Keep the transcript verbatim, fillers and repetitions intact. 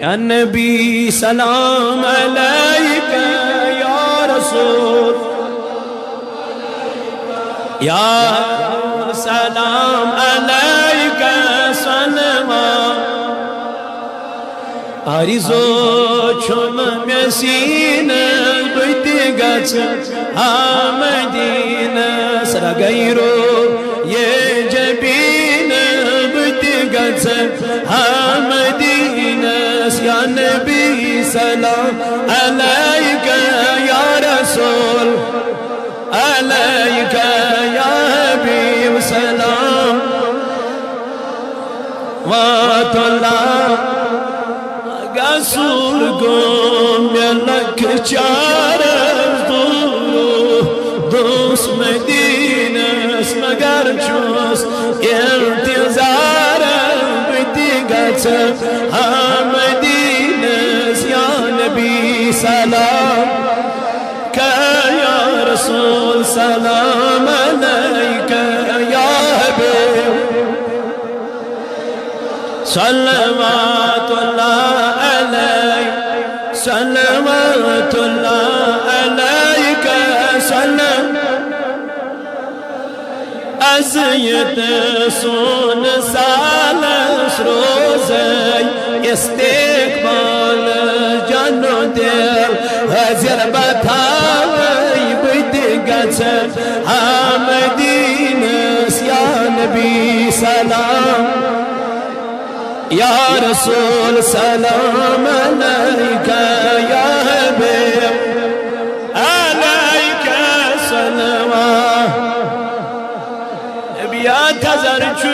يا نبي سلام عليك، يا رسول، يا سلام عليك، صلوات. آرزو چھُم مےٚ سیٖنہٕ بہٕ تہِ گژھٕ ہا مدینس، رگے رو یہ جبین بہٕ تہِ گژھٕ ہا مدینس. یا نبی سلام عليك، يا رسول عليك، يا حبيب سلام وات الله. غسول گوٚو مےٚ لۄکچارس دوٗر، دوٗس مدینس مگر چھُس انتظارس بہٕ تہِ گژھٕ ہا مدینس. یا نبی سلام عليك، يا رسول سلام عليك، يا حبيب صلوات الله عليك، صلوات الله عليك، سلام. اذیت سون سالس روزے استقبال جنو دل، حاضر بتاوے بہٕ تہِ گژھٕ ہا مدینس. یا نبی سلام، يا رسول سلام عليك، يا حبيب عليك صلوات. نبی، یا تھزر چھُ